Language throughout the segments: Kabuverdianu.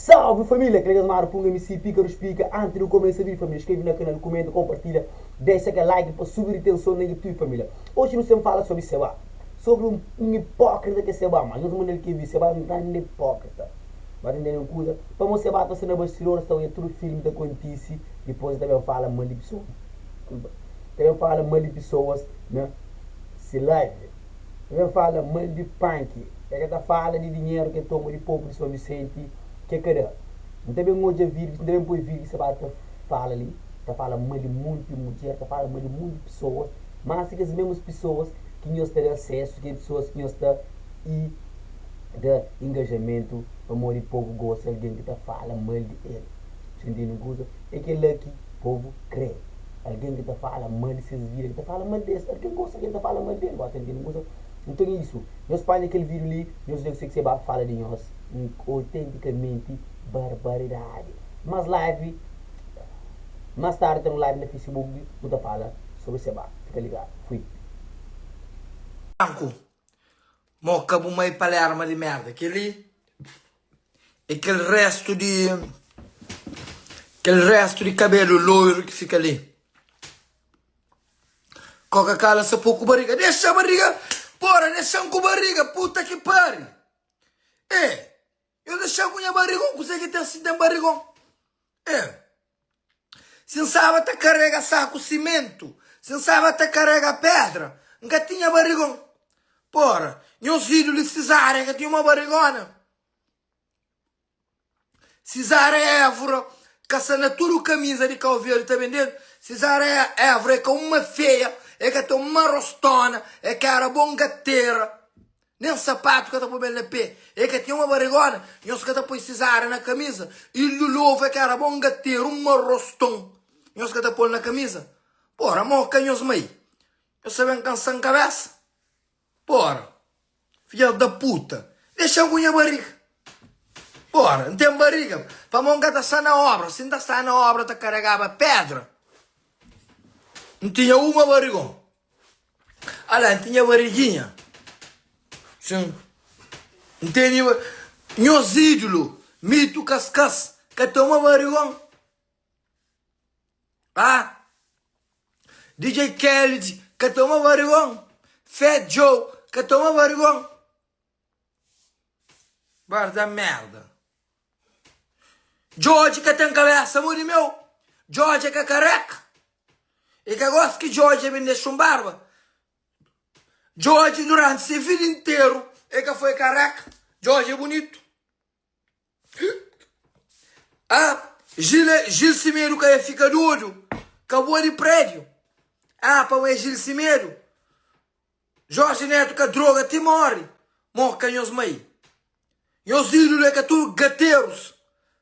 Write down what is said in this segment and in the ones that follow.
Salve família, kel Gasmar Punga MC Pícaro Explica Antes di kumesa vídeo família, inscreve na canal, comenta, compartilha, deixa aquele like pa subir retenção na YouTube família. Hoje nu sem fala sobre Seba, sobre um, um hipócrita que é Seba, mas nós mandal que vi Seba é um grande hipócrita. Ba entender um coisa, pa mo Seba ta na bastidor, sta olha tudo filme ta acontece, depois também fala mal de pessoa. Também fala mal de pessoas na se live. Também fala mal de punk. É ka ta fala di dinheru ke toma di povu di São Vicente ke ka da. N ta ben odja vídiu, N ta ben poi vídiu ki Seba ta fala li, ta fala mal di monti mudjer, ta fala mal di monti pesoas, mas se kes mesmus pesoas ki nhos ta da asesu, ke pesoas ki nhos ta i da engajamentu pamodi povu gosta di algen ki ta fala mal di el. Bu ta ntende un kuza? É kel-la ki povu krê. Algen ki ta fala mal di ses vida, ki ta fala mal di es. Algen gosta di algen ta fala mal di el. Bu ta ntende un kuza? Nton é isu. Nhos panha kel vídiu li, nhos lé kuse ki Seba fala di nhos. Un otentikamente barbaridadi. Mas live, mas tardi ten un live na Facebook nu ta fala sobri Seba. Fika ligadu. Fui. Branku, moka bu mai palerma di merda. Kel-li é kel restu di kel restu di kabelu loiru ki fika li. Koka kala sa pô ku bariga. Dexa bariga, pora, dexa-m ku bariga, puta ki pari. E, yo dexa-m ku nha barigon, kuzê ki ten si N ten barigon? E, si N staba ta karega saku simentu, si N staba ta karega pedra, N ka tinha barigon. Pora, nhos ídolu Cesária ka tinha uma barigona. Cesária Évora ka sta na tudu kamiza di Kau Verdi ta bendedu. Cesária Évora é ka uma feia, é ka ten uma rostona, é ka era bon gatera, nen sapatu ka ta poi bel na pé, é ka tinha uma barigona, nhos ka ta poi Cesária na kamiza. Ildo Lovo é ka era bon gateru, uma roston, nhos ka ta pol na kamiza. Pora, mo ka nhos mai, nhos ta ben kansa-m kabesa. Pora. Fidjas da puta, dexa-m ku nha bariga. Pora, N ten bariga, pamodi N ka ta sta na obra. Si N ta sta na obra ta karegaba pedra, N tinha uma barigon. Ala, N tinha bariginha. Sin, N tene nhos ídulu, Mito Kaskas, ka ten uma barigon. Ah! DJ Khaled ka toma barigon Fat Joe ka toma barigon Guarda merda George ka ten kabesa mo di meu George é ka kareka E ka gosta ki George ben dexa un barba George durante se vida interu e ka foi kareka George é bunitu Ah, Gil, Gil Semedo ka ia fika dodu, ka boa di prédiu. Ah, pa é Gil Semedo. Jorge Neto ka droga ti morre. Morre ka nhos mai. Nhos ídolo é ka tudo gateros.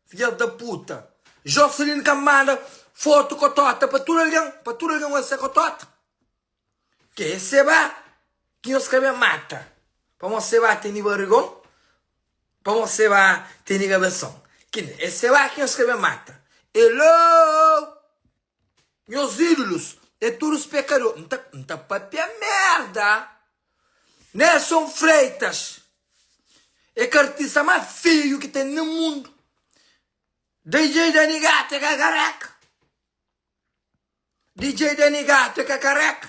Filha da puta. Jocelyn ka manda foto kotota pa tudo alguém, pa tudo alguém vai ser kotota. Ke é seba ki nhos ka ben mata. Pamodi seba tene barigon, pamodi seba tene kabeson. Ki é seba ki nhos ka ben mata. Hello! Nhos ídolos é tudo pekador. N ta, N ta papia merda. Nelson Freitas é ka artista más feio ki ten na mundu. DJ Dani Gato é ka kareka. DJ Dani Gato é ka kareka.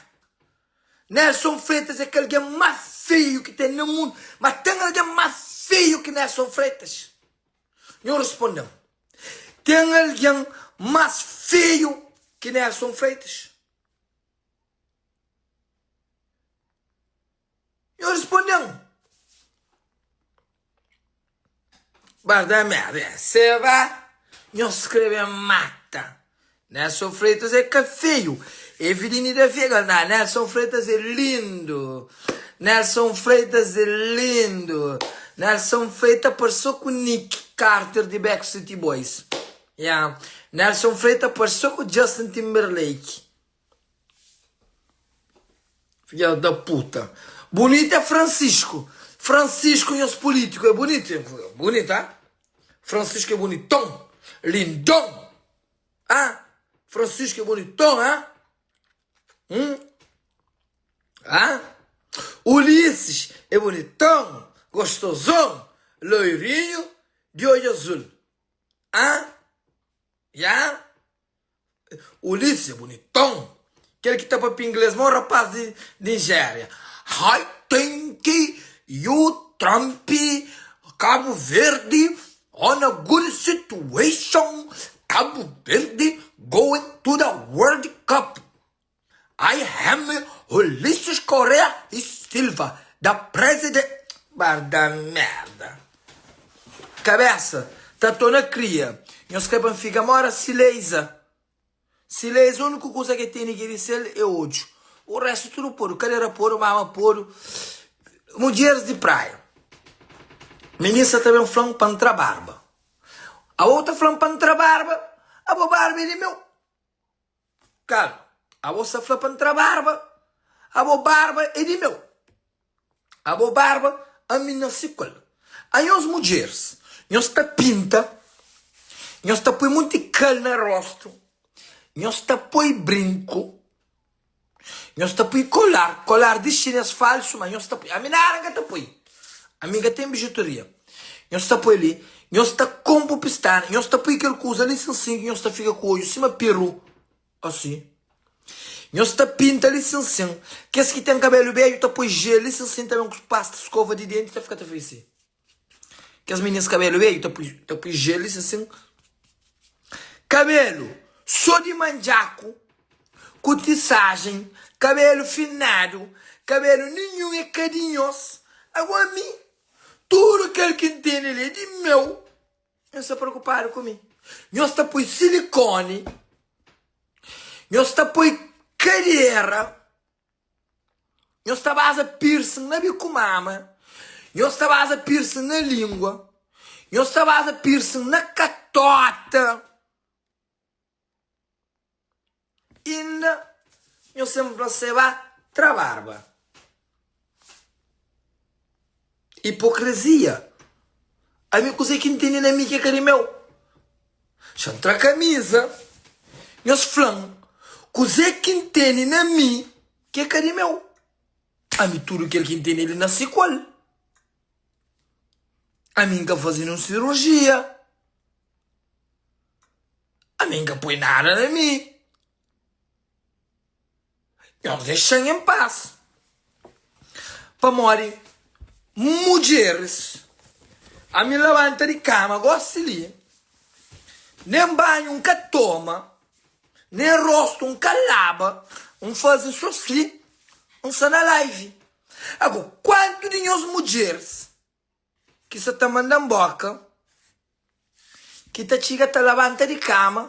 Nelson Freitas é kel algen más feiu ki ten na mundu. Ma ten algen más feiu ki Nelson Freitas? Nhu responde-m, Ten algen más feiu ki Nelson Freitas? Nhu responde-m, Barda merda é seba nhos skrebe mata Nelson Freitas é ka feiu Eveline da Veiga na Nelson Freitas é lindo Nelson Freitas é lindo Nelson Freitas parseu ku Nick Carter di Backstreet Boys yeah. Nelson Freitas parseu ku Justin Timberlake Filha da puta. Bonito é Francisco. Francisco nhos político é bonito. Bonito, ah? Francisco é bonitão. Lindão. Ah? Francisco é bonitão, ah? Hum? Ah? Ulisses é bonitão, gostosão, loirinho, de olho azul. Ah? Ya? Ulisses é buniton. Kel ki ta papia inglês ma un rapaz di Nigéria. I think you Trump Cabo Verde on a good situation Cabo Verde going to the World Cup. I am Ulisses Correa e Silva the president Barda merda. Kabesa ta torna kria. Nhos kre pa N fika mora Sileiza. Sileiza uniku kuza ke tene ki é di sel é odju. O restu tudu podu. Kadera podu, mama podu. Mudjeris di praia. Minista ta ben fla-m pa N tra barba. Abo ta fla-m pa N tra barba, abo barba é di meu. Kalma, abo sta fla pa N tra barba, abo barba é di meu. Abo barba, ami nase ku el. Anhos mudjeris, nhos ta pinta, nhos ta poi monti kal na rostu, nhos ta poi brinku, nhos ta poi kolar, kolar di xines falsu, ma nhos ta poi. Ami nada N ka ta poi, ami N ka ten bijuteria. Nhos ta poi li, nhos ta konpo pistana, nhos ta poi kel kuza li sin sin ki nhos ta fika ku odju sima peru. Asi. Nhos ta pinta li sin sin. Kes ki ten kabelu bedju ta poi jel li sin sin ta ben ku pasta skova di denti ta fika ta fase si. Kes minis kabelu bedju ta poi ta poi jel li sin sin. Kabelu so di mandjaku ku tisajen, kabelu finadu, kabelu ninhun é ka di nhos. Ago ami, tudu kel ki N tene li é di meu. Nhos sta preokupadu ku mi? Nhos ta poi silikoni, nhos ta poi kadera, nhos ta baza piercing na biku mama, nhos ta baza piercing na lingua, nhos ta baza piercing na katota. Inda nhos sen fla seba tra barba. Hipocrisia. Ami kuzê ki N tene na mi ki é ka di meu? Xa N tra kamiza, nhos fla-m kuzê ki N tene na mi ki é ka di meu? Ami tudu kel ki N tene li nase ku el. Ami N ka faze ninhun sirurjia. Ami N ka poi nada na mi. Nhos dexa-m en pas. Pamodi mudjeris, ami labanta di kama gosi li, nen banhu N ka toma, nen rostu N ka laba, N faze so si, N sta na live. Ago, kuantu di nhos mudjeris ki sa ta manda-m boka ki ta txiga ta labanta di kama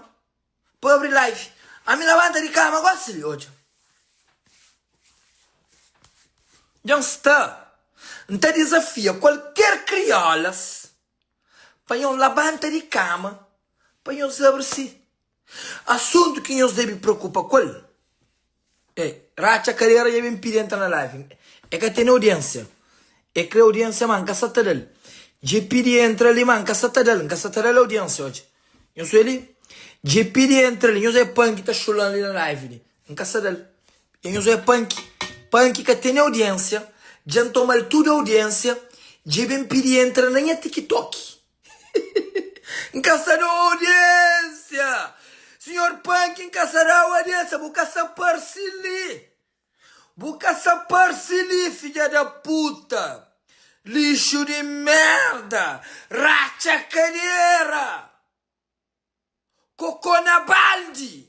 pa abri live. Ami labanta di kama gosi li, odja. Dja N sta, N ta dizafia kualker kriolas pa nhos labanta di kama pa nhos abri si. Asuntu ki nhos debe preokupa ku el é ratxa kadera dja ben pidi entra na live e ka tene audiensia e kre audiensia ma nka sa ta dal dje pidi entra li ma nka sa ta dal nka sa ta dal audiensia odja nhos oe li dje pidi entra li nhos oe panki ta xulan li na live li nka sa dal e nhos oe panki panki ka tene audiensia dja ntomal tudu audiensia dje ben pidi entra na nha tiktok. N ka sa da audiência Senhor Punk N ka sa da audiência Bu ka sa parse li Bu ka sa parse li Fidja da puta Lixo di merda Ratxa kadera Kokô na baldi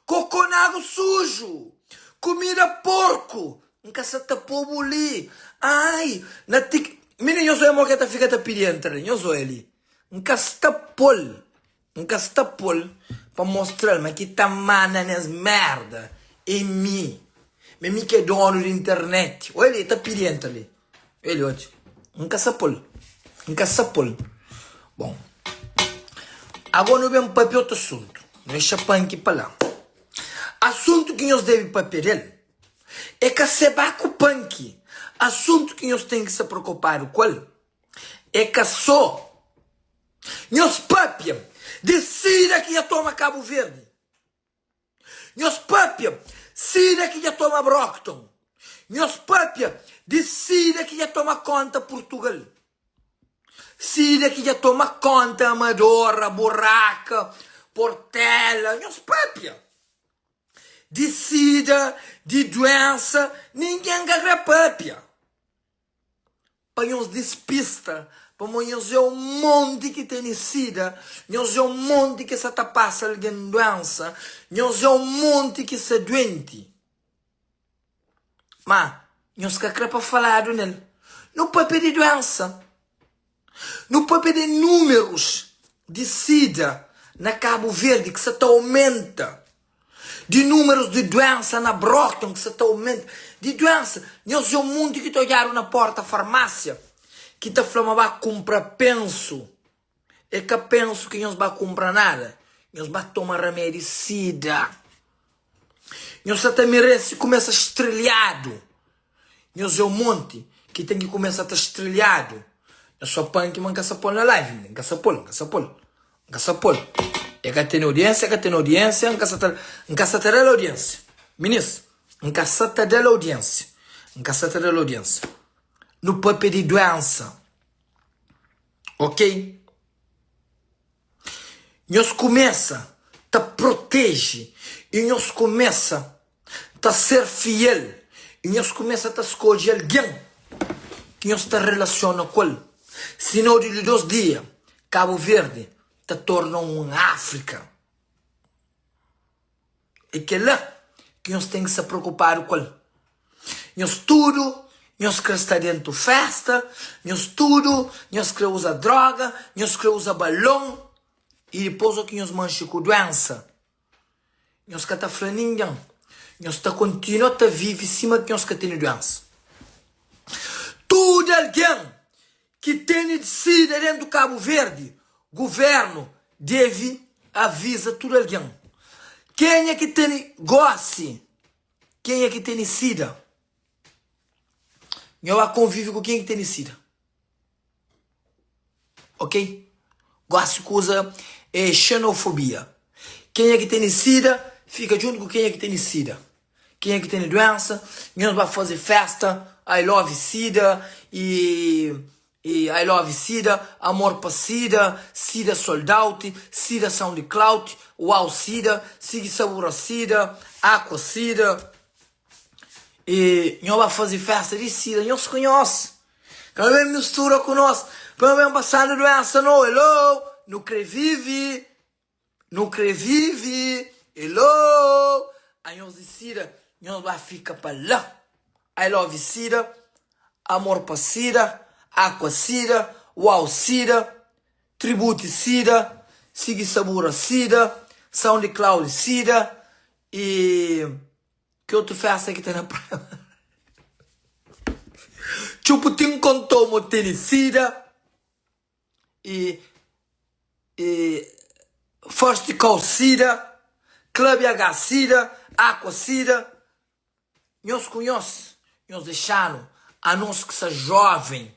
Kokô na agu suju, kumida porku, N ka sa ta po-bu li, ai, na tik. Mininu, nhos oia mo ke ta fika ta pidi entra li, nhos oia li. N ka sta po-l, N ka sta po-l pa mostra-l ma ki ta manda nes merda é mi, ma é mi ki é donu di internet. Oia li, e ta pidi entra li. Eli odja, N ka sa pô-l, N ka sa pô-l. Bon, agora nu ben papia otu asuntu. Nu dexa panki pa la. Asuntu ki nhos debe papia del é ka seba ku panki. Asuntu ki nhos ten ki sta preokupadu ku el é ka sô nhos papia di sida ki dja toma Kabu Verdi. Nhos papia sida ki dja toma Brockton. Nhos papia di sida ki dja toma konta Purtugal. Sida ki dja toma konta Amadora, Buraka, Portela, nhos papia di sida, di duensa, ningen ka kre papia. Pa nhos dispista, pamo nhos é un monti ki tene sida, nhos é un monti ki sa ta pasa algen duensa, nhos é un monti ki sa duenti. Má, nhos ka kre pa faladu nel. Nu papia di duensa. Nu papia di númerus di sida na Kabu Verdi ki sa ta aumenta, di númerus di duensa na Brockton ki sa ta aumenta, di duensa. Nhos é un monti ki ta odjadu na porta farmásia ki ta fla ma ba kunpra pensu. É ka pensu ki nhos ba kunpra nada, nhos ba toma ramedi sida. Nhos sa ta merese kumesa streliadu. Nhos é un monti ki ten ki kumesa ta streliadu. Nhos só panki ma N ka sa pô-l na live, N ka sa pô-l, N ka sa pô-l, N ka sa pô-l. E ka tene audiênsia, e ka tene audiênsia, N ka sa ta, N ka sa ta da-l audiênsia. Minis, N ka sa ta da-l audiênsia, N ka sa ta da-l audiênsia. Nu papia di duénsa. Ok? Nhos kumesa ta proteje i nhos kumesa ta ser fiel i nhos kumesa ta skodje algen ki nhos ta relasiona ku el. Sinau di li dos dia, Kabu Verdi ta torna un Áfrika. É kel-la ki nhos ten ki sta preokupadu ku el. Nhos tudu nhos krê sta déntu fésta, nhos tudu nhos krê uza dróga, nhos krê uza balon i dipôs ô ki nhos manxe ku duénsa, nhos ka ta fla ningen. Nhos ta kontinua ta vive sima ki nhos ka tene duénsa. Tudu algen ki tene sida dentu Kabu Verdi, guvernu deve aviza tudu algen. Kenha ki tene gosi, kenha ki tene sida, nho ba konvive ku kenha ki tene sida. Ok? Gosi kuza é xenofobia. Kenha ki tene sida, fika djuntu ku kenha ki tene sida. Kenha ki tene duensa, nhos ba faze festa, I love sida i i I love sida, amor pa sida, sida sold out, sida soundcloud, uau sida, sigui sabura sida, aqua sida. I nho ba faze festa di sida, nhos ku nhos. Ka ben mistura ku nos, pa ben pasadu duensa no, hello, nu kre vivi. Nu kre vive, hello Anhos di sida, nhos ba fika pa la I love sida, amor pa sida Aqua sida, wow sida Tribute sida, sigui sabura sida Soundcloud sida E ki otu festa ki ten na praia? Txuputin kontou mo tene sida E E First Call Sida, Club H Sida, Aqua Sida, nhos ku nhos, nhos dexa-nu, anos ki sta joven,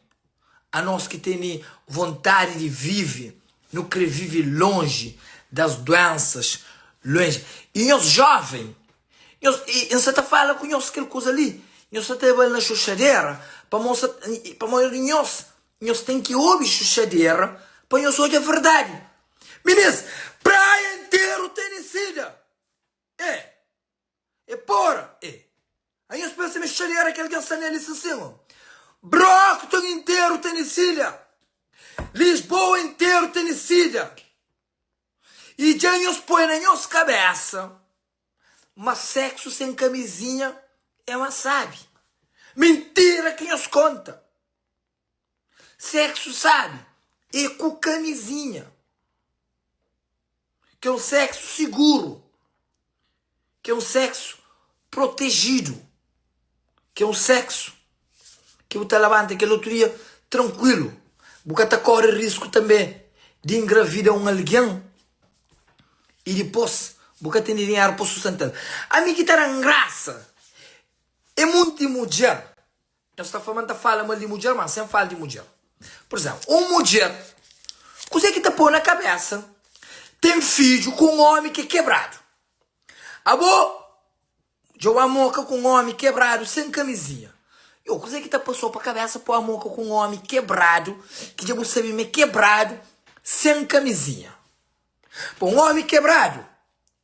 anos ki tene vontadi di vive, nu kre vive lonji das duensas, lonji. I nhos joven, nhos, i N sa ta fala ku nhos kel kuza li, nhos sa ta leba-l na xuxadera, pamo sa, pamodi nhos Nhos ten ki obi xuxadera pa nhos odja verdadi. Minis, praia interu tene sida. E. E pora. E. A nhos pensa ma xuxadera ki algen sta nel e sin o. Brockton interu tene sida. Lisboa interu tene sida. I dja nhos poi na nhos kabesa ma seksu sen kamizinha é más sabi. Mintira ki nhos konta. Sexo sabe é ku kamizinha ki é um sexo seguro, ki é um sexo protegido, ki é um sexo ki bu ta labanta kel outro dia tranquilo, bu ka ta kore risco tambe di engravida um algen e dipos bu ka tene dinheru pa sustental. Ami ki ta dan grasa é munti mudjer. Nhos ta fla ma N ta fala mal di mudjer, má sen fala di mudjer. Pur izénplu, un mudjer, kuzê ki ta pô na kabésa ten fidju ku un ómi ki é kebradu? Abo dja bu amoka ku un ómi kebradu sen kamizinha. Yo, kuzê ki ta pasou pa kabésa pô amoka ku un ómi kebradu, ki dja bu sabe ma é kebradu, sen kamizinha? Pa un ómi kebradu,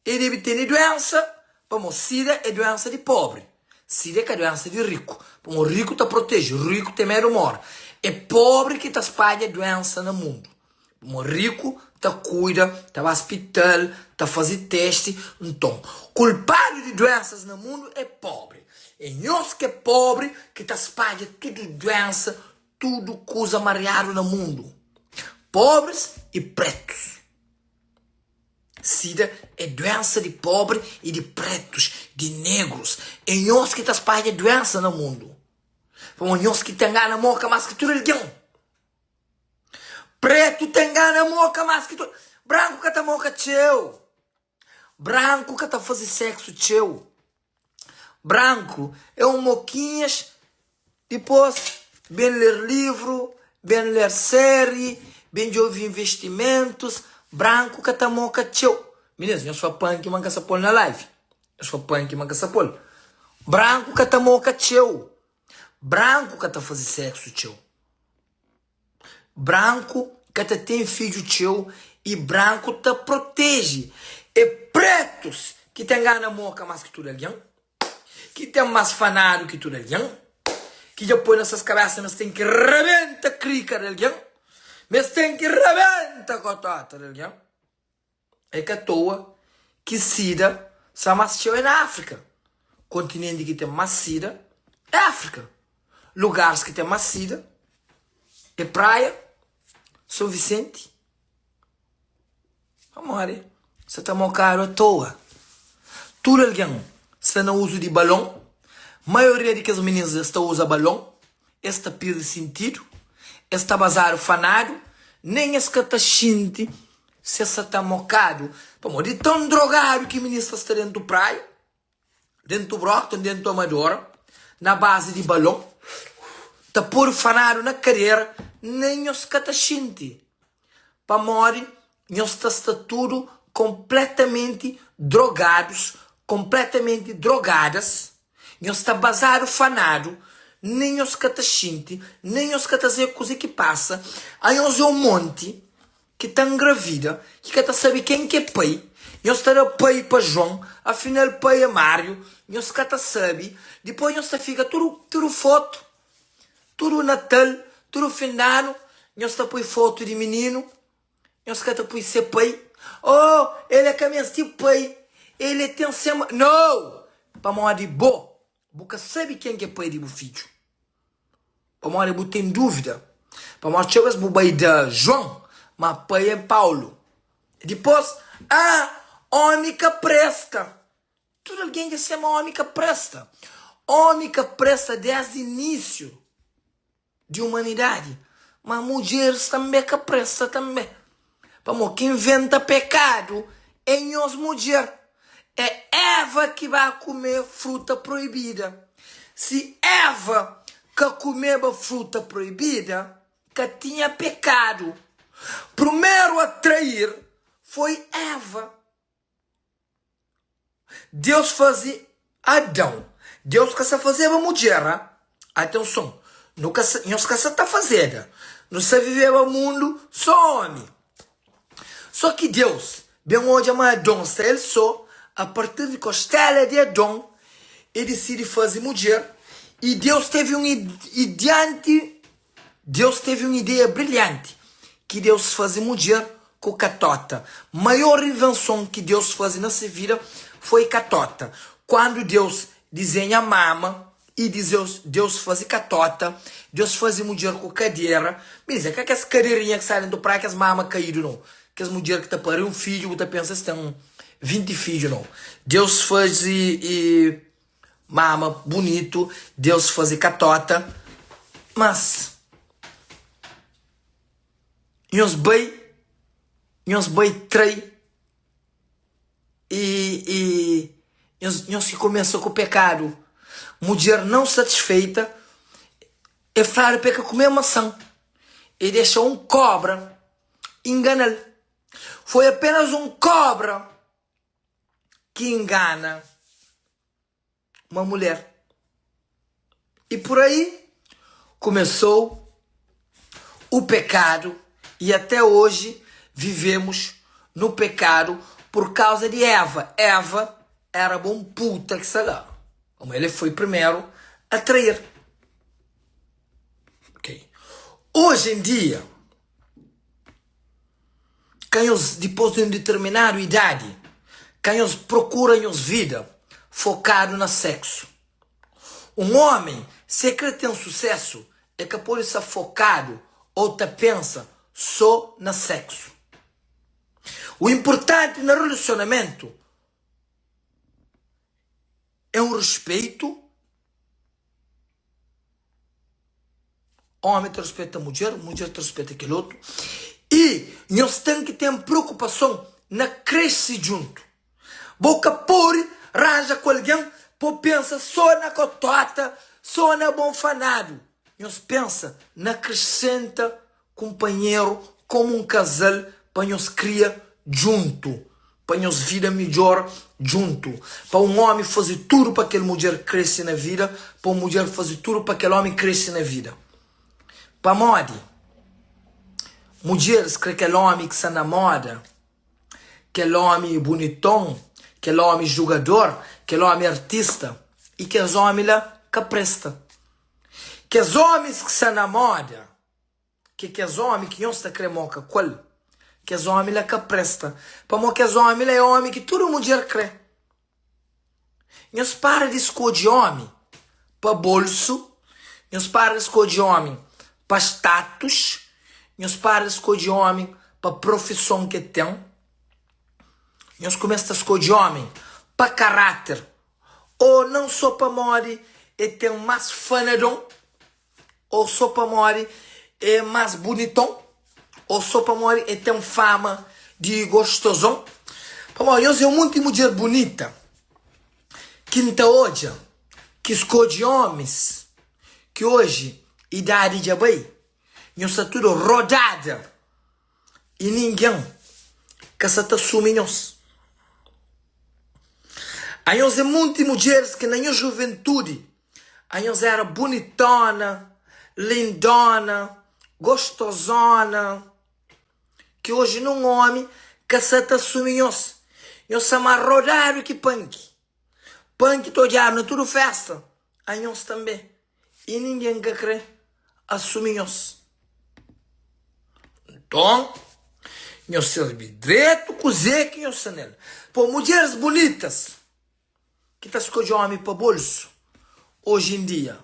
el debe tene duénsa, pamodi sida é duénsa di póbri. Sida é ka duénsa di riku, pamodi riku ta proteje, riku ten medu móre. É póbri ki ta spadja duénsa na mundu. Pamodi riku ta kuida, ta ba spital, ta faze testi. Nton, kulpadu di duénsas na mundu é póbri. É nhos ki é póbri ki ta spadja tudu duénsa, tudu kuza mariadu na mundu. Pobris i pretus. Sida é duénsa di pobri i di pretus, di negrus. É nhos ki ta spadja duénsa na mundu. Pamodi nhos ki ta ngana moka más ki tudu algen. Pretu ta ngana moka más ki tudu. Branku ka ta moka txeu. Branku ka ta faze seksu txeu. Branku é un mokinhas, dipôs ben ler livru, ben ler série, ben djobe investimentus. Branku ka ta moka txeu. Minês, nhos fla panki ma N ka sa pô-l na live. Nhos fla panki ma N ka sa pô-l. Branku ka ta moka txeu. Branku ka ta faze seksu txeu. Branku ka ta ten fidju txeu i branku ta proteje. É pretus ki ta ngana moka más ki tudu algen, ki ten más fanadu ki tudu algen, ki dja poi na ses kabésa ma es ten ki rabenta krika di algen, ma es ten ki rabenta kotota di algen. É ka toa ki sida sta más txeu é na Áfrika. Kontinenti ki ten más sida é Áfrika. Lugaris ki ten más sida é Praia, São Visenti. Pamodi sta ta mokadu atoa. Tudu algen sta na uzu di balon. Maioria di kes minis es ta uza balon. Es ta pirdi sintidu, es ta bazadu fanadu, nen es ka ta xinti si es sa ta mokadu pamodi di tan drogadu ki minis ta sta dentu praia, dentu Brockton, dentu Amadora, na bazi di balon, ta podu fanadu na kadera, nen nhos ka ta xinti pamodi nhos ta sta tudu konpletamenti drogadus, konpletamenti drogadas. Nhos ta bazadu fanadu, nen nhos ka ta xinti, nen nhos ka ta sabe kuze ki pasa. Anhos é un monti ki ta ngravida, ki ka ta sabe ken ki é pai. Nhos ta da pai pa João, afinal pai é Mário, nhos ka ta sabe. Dipôs nhos ta fika tudu tudu fotu, tudu Natal, tudu fin di anu, nhos ta poi fotu di mininu. Nhos ka ta pui se pai. Oh, el é ka meste pai, el é ten se ma. No! Pamodi bo, bu ka sabe ken ki é pai di bu fidju. Pamodi bu ten dúvida. Pamodi txeu bes bu bai da João, ma pai é Paulo. Dipôs, ah, ómi ka presta. Tudu algen dja se ma ómi ka presta. Ómi ka presta désdi inísiu. di umanidadi, ma mudjeris tanbe ka presta tanbe, pamo ki inventa pekadu é nhos mudjer, é Eva ki ba kume fruta proibida, si Eva ka kumeba fruta proibida ka tinha pekadu, prumeru a trair foi Eva. Deus faze Adão. Deus ka sa fazeba mudjer, ha? Atenson, nu ka sa, nhos ka sa ta fazeda. Nu sa viveba mundu so omi. So ki Deus ben odja ma Adon sta el so, a partir di kostela di Adon, e disidi faze mudjer, i Deus tevi un idianti Deus tevi un ideia brilhanti, ki Deus faze mudjer ku katota. Maior invenson ki Deus faze na se vida foi katota. Kuandu Deus dizenha mama i Deus Deus faze katota, Deus faze mudjer ku kadera. Mi dize, ka kes kaderinha ki sai dentu praia, kes mama kaídu nau. Kes mudjer ki ta pari un fidju, bu ta pensa es ten 20 fidju nau. Deus faze i. Mama bunitu, Deus faze katota, mas nhos bai, nhos bai trai i, i nhos, nhos ki kumesa ku pekadu. Mudjer não satisfeita, e fladu pa e ka kume masan, e dexa un kobra ingana-l. Foi apenas un kobra ki ingana uma mulher. E por aí começou o pecado e até hoje vivemos no pecado por causa de Eva. Eva era bom puta que saga. Como ele foi primeiro a trair. Ok. Hoje em dia, Ka nhos, dipôs di un diterminadu idadi, ka nhos prokura nhos vida fokadu na séksu. Un ómi, si el krê ten susésu, el ka pode sta fokadu ô ta pensa sô na séksu. U inportanti na relasionamentu é un ruspetu. Ómi ta ruspeta mudjer, mudjer ta ruspeta kel otu. I nhos ten ki ten preokupason na krese djuntu. Bo ka pode ranja ku algen pa bo pensa sô na kotóta, sô na bon fanadu. Nhos pensa na krisenta kunpanheru kómu un kazal pa nhos kria djuntu, pa nhos vida midjór djuntu. Pa un ómi faze tudu pa kel mudjer krese na vida, pa un mudjer faze tudu pa kel ómi krese na vida. Pamodi mudjeris krê kel ómi ki sta na móda, kel ómi buniton, kel ómi jugador, kel ómi artista, i kes ómi la ka presta. Kes ómis ki sta na móda, Ke kes omi ki nhos ta kre moka kual, kes omi la ka presta, pamo kes omi la é omi ki tudu mudjer kre. Nhos para di skodje omi pa bolsu, nhos para di skodje omi pa status, nhos para di skodje omi pa profison ke ten, nhos kumesa ta skodje omi pa karáter, ô não só pamodi e ten más fanadon. Ou só pamodi é más buniton? Ou só pamodi é ten fama di gostozon? Pamodi nhos é un monti mudjer bunita ki N ta odja ki skodje ómis ki oji idadi dja bai, nhos sta tudu rodada i ningen ka sa ta sumi nhos. Anhos é monti mudjeris ki na nhos juventudi Anhos éra bunitóna, lindóna, gostozóna, ki oji nun ómi ka sa ta asumi nhos. Nhos sta más rodadu ki panki. Panki ta odjadu na tudu fésta, anhos tanbê, i ningen ka krê asumi nhos. Nton, nhos sirbi dretu kuzê ki nhos sta nel. Pô mudjeris bunitas. Ki ta skodje omi pa bolsu. Oji en dia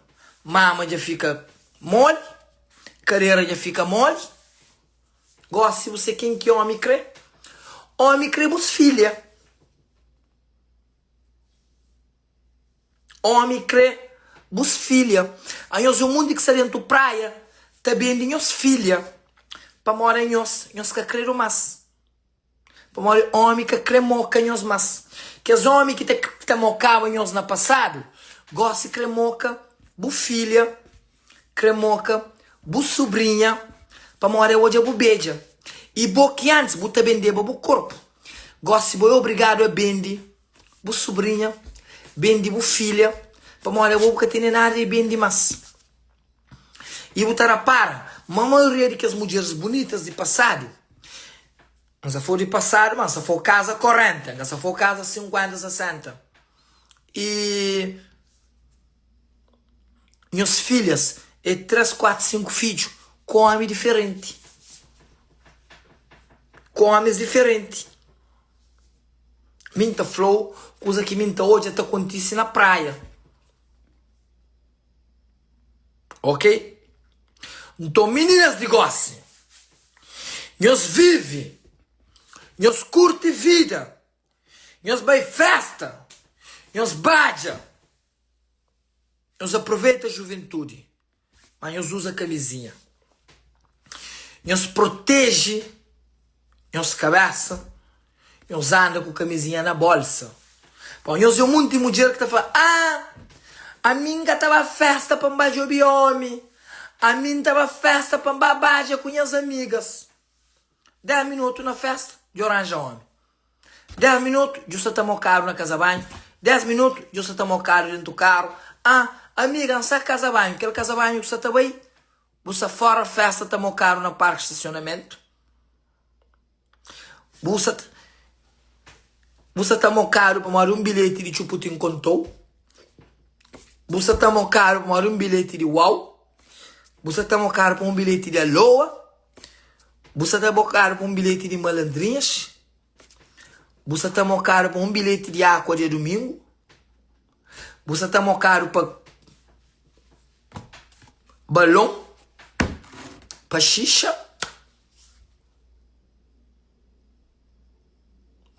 mama dja fika moli, karera dja fika moli. Gosi bu se ken ki omi kre? Omi kre bus filha. Omi kre bus filha. Anhos é un munti ki sta dentu praia ta bende nhos filha pamodi anhos nhos ka kredu mas. Pamodi ómi ka krê moka nhos más. Kes ómi ki ta mokaba nhos na pasadu, gósi krê moka bu filha, krê moka bu subrinha, pamodi el odja bu bedja. I bo ki antis bu ta bendeba bu korpu, gósi bo é obrigadu a bende bu subrinha, bende bu filha, pamodi abo bu ka tene nada di bende más. I bu ta rapara ma maioria di kes mudjeris bunitas di pasadu, N sa fo di pasadu, ma N sa fo kaza 40, N ka sa fo kaza 50, 60. I nhos filhas é 3, 4, 5 fidju ku omi diferenti. Ku omis diferenti. Mi N ta fla-u kuza ki mi N ta odja ta kontise na praia. Ok? Nton mininas di gosi, nhos vive, nhos kurti vida, nhos bai festa, nhos badja, nhos aproveita juventudi, ma nhos uza kamizinha. Nhos proteje nhos kabesa, nhos anda ku kamizinha na bolsa. Pa nhos é un monti mudjer ki ta fla, Ah, ami N ka ta ba festa pa N ba djobe omi, ami N ta ba festa pa N ba badja ku nhas amigas. 10 minutu na festa, dja ranja omi. 10 minutu, dja sta ta mokadu na kaza banhu. 10 minutu, dja sta ta mokadu dentu karu. Ah, Amiga, N sta kaza banhu. Kel kaza banhu ku sta ta bai, bu sta fora festa ta mokadu na parki stasionamentu. Bu sta bu sta ta mokadu pamodi un bilheti di Txuputin Kontou. Bu sta ta mokadu pamodi un bilheti di Wau. Bu sta ta mokadu pa un bilheti di Aloa. Bu sta ta mokadu pa un bilheti di Malandrinhas. Bu sta ta mokadu pa un bilheti di Aqua dia dumingu. Bu sta ta mokadu pa balon, pa xixa.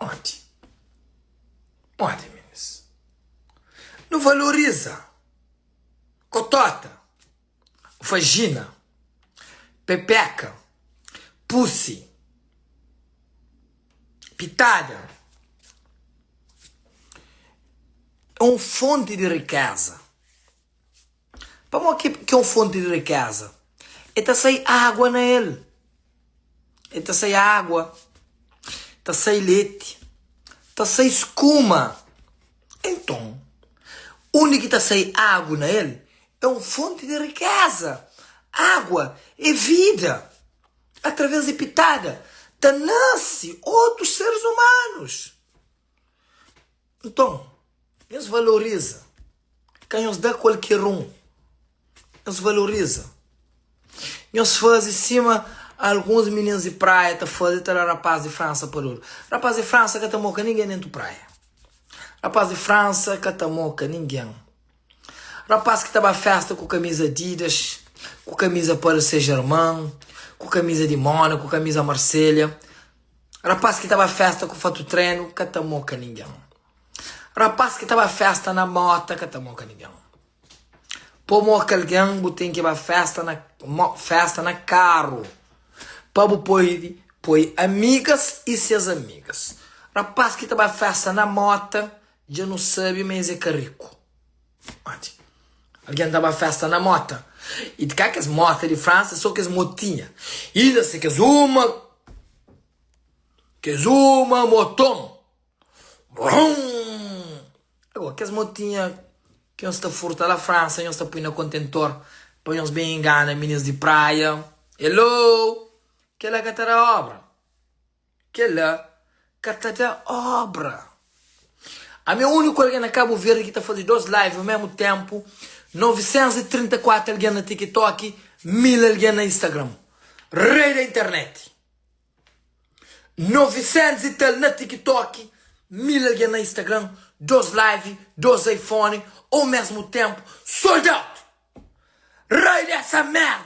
Modi? Modi, minis? Nu valoriza kotota, vagina, pepeka, pussy, pitada. É un fonti di rikeza. Pamodi ki ki é un fonti di rikéza? E ta sai agua na el. E ta sai agua, ta sai leti, ta sai skuma. Enton, undi ki ta sai agu na el é un fonti di rikéza. Agua é vida. Através di pitada ta nase otus seris umanus. Nton, nhos valoriza, ka nhos da kualker un. Nhos valoriza. Nhos faze sima alguns minins di praia ta faze, ta da rapaz di Fransa pa dodu. Rapaz di Fransa ka ta moka ningen dentu praia. Rapaz di Fransa ka ta moka ningen. Rapaz ki ta ba festa ku kamiza Adidas, ku kamiza Paris Saint-Germain, ku kamiza di Monaco, ku kamiza Marselha. Rapaz ki ta ba festa ku fatu trenu ka ta moka ningen. Rapaz ki ta ba festa na mota ka ta moka ningen. Po moka algen bu ten ki ba festa na festa na karu pa bu pode poi amigas i ses amigas. Rapaz ki ta ba festa na mota dja nu sabe ma es é ka riku. Modi? Algen ta ba festa na mota. I di ka kes mota di Fransa, so kes motinha. Inda se kes uma, kes uma moton. Brum! Agora, kes motinha ki nhos ta furta la Fransa, nhos ta pui na kontentor pa nhos ben ingana minis di praia. Hello! Kela ka ta da obra. Kel-la ka ta da obra. Ami é úniku algen na Kabu Verdi ki ta faze 2 live ao mesmu ténpu, 934 algen na TikTok, 1000 algen na Instagram. Rei da internet. 900 e tal na TikTok, 1000 algen na Instagram, 2 live, 2 iPhone ao mesmu ténpu, sold out! Rei dessa merda!